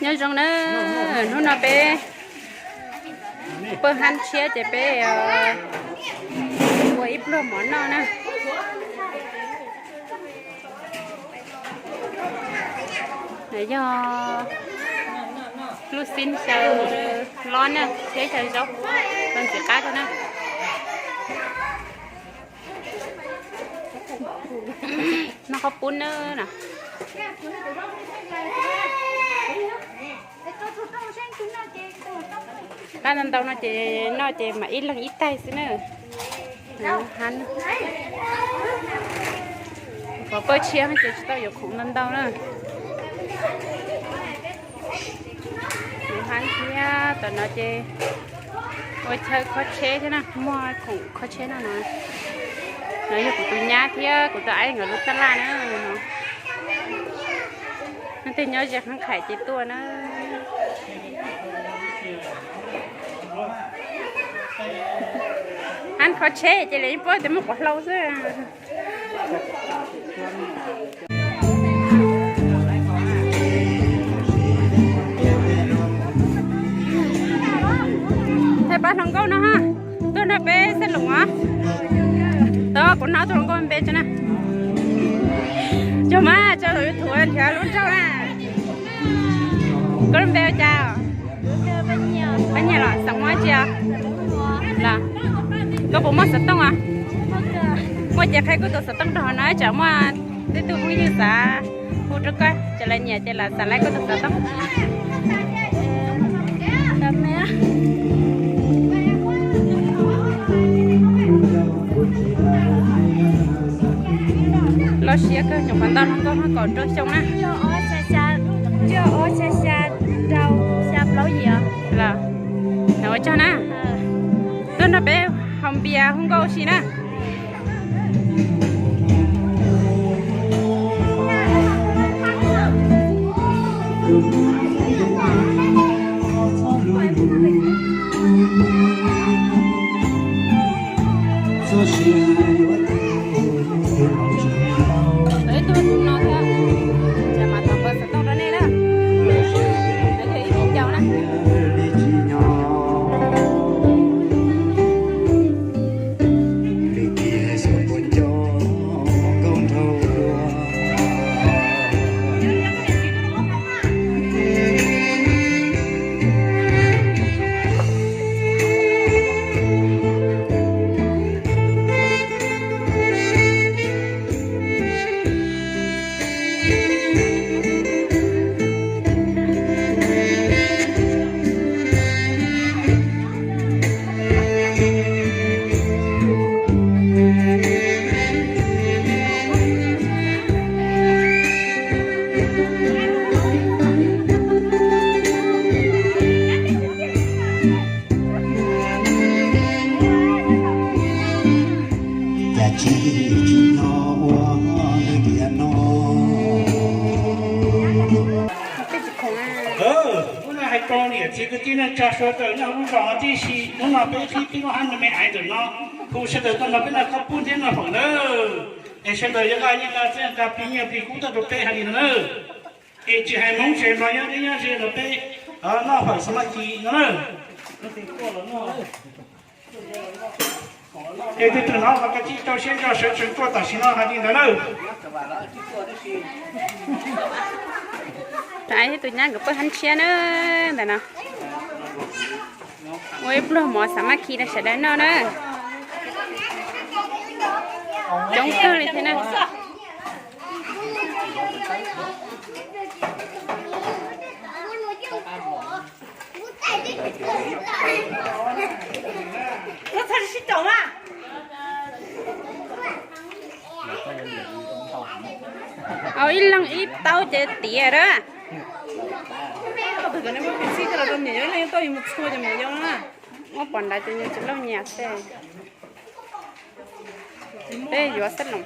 Nyob zoo na, hnub no peb pawg hab tshiab ces peb ua ib pluag mov noj na. Yog lub xib xyaw hlob na, thiab xyaw zaub, tau ntxim qab kawg na. Noj qhob pub na no. Qab ntau ntau no ces noj ces mam ib leeg ib taig xwb na. Pov pawg tshiab ces tsis tau yuav khoom ntau ntau na. Hab thiab tom no ces ua chaw kho tsheb thiab na, muaj khoom kho tsheb no no. No yog kuv tus nyab thiab kuv tus aib nkawd lub tab laj na. Leej twg nyob ze Khab Khais ces tuaj na. Hab kho tsheb ces lawv yeej paub tias muaj quav hlau xwb. Thaij pab hluas nkauj no ha, tuaj nrog peb xab loos os. Tau, kuv hnov tus hluas nkauj npe tso na. Cuag mas tso YouTube nrhiav lub nraug na. Koj lub npe ua cas? Pab Nyiaj los xeem Hmoob tsi os? Los koj puas muaj xov tooj os? Muaj ces qhia koj tus xov tooj rau hauv no, tsam muaj tej tug phooj ywg xav hu rau koj, ces lawv nyiam ces lawv xav laib koj tus xov tooj. Loj siab kawg, nyuam qhuav ntau hluas nkauj kaum rau xyoo na. Los, ua tsaug na. Tuaj nrog peb haus npias hu nkauj ua si na. Ib tug no thiab, ces mam thov npawb xov tooj rau nej na. Yog ib viv ncaus na. Cas tsis tsis nyob ua tias no. Hnub no hais rau niam txiv kwv tij neej tsa sawv daws nyob hauv lub zos no tib si, hnub no peb qhib peb lub hab me me aiv ntawm no, hu sawv daws tuaj nrog peb noj qhob pub thiab noj fawm nawb. Es sawv daws yuav nqa nyiaj nqa txiaj nqa plig nyiaj plig kub tuaj rau peb hais li no nawb. Es tsis hais Hmoob tsis hais Nplog, nyob deb nyob ze los peb noj fawm xav maj kis no nawb. Es tus twg hnov mas kav tsij rau siab ntso sawv tsees tuaj tam sim no hais li ntawd nawb. Thiab tus nyab nkawd pawg hab tshiab na, ntawm no ua ib pluag mov xav maj khi rau sawv daws noj na. Coob kawg li thiab na. Au ib leeg ib taub ces tiav lawm. Muab pom nrad ces nws tsis lauj nyias xwb. Peb yuav xab loos.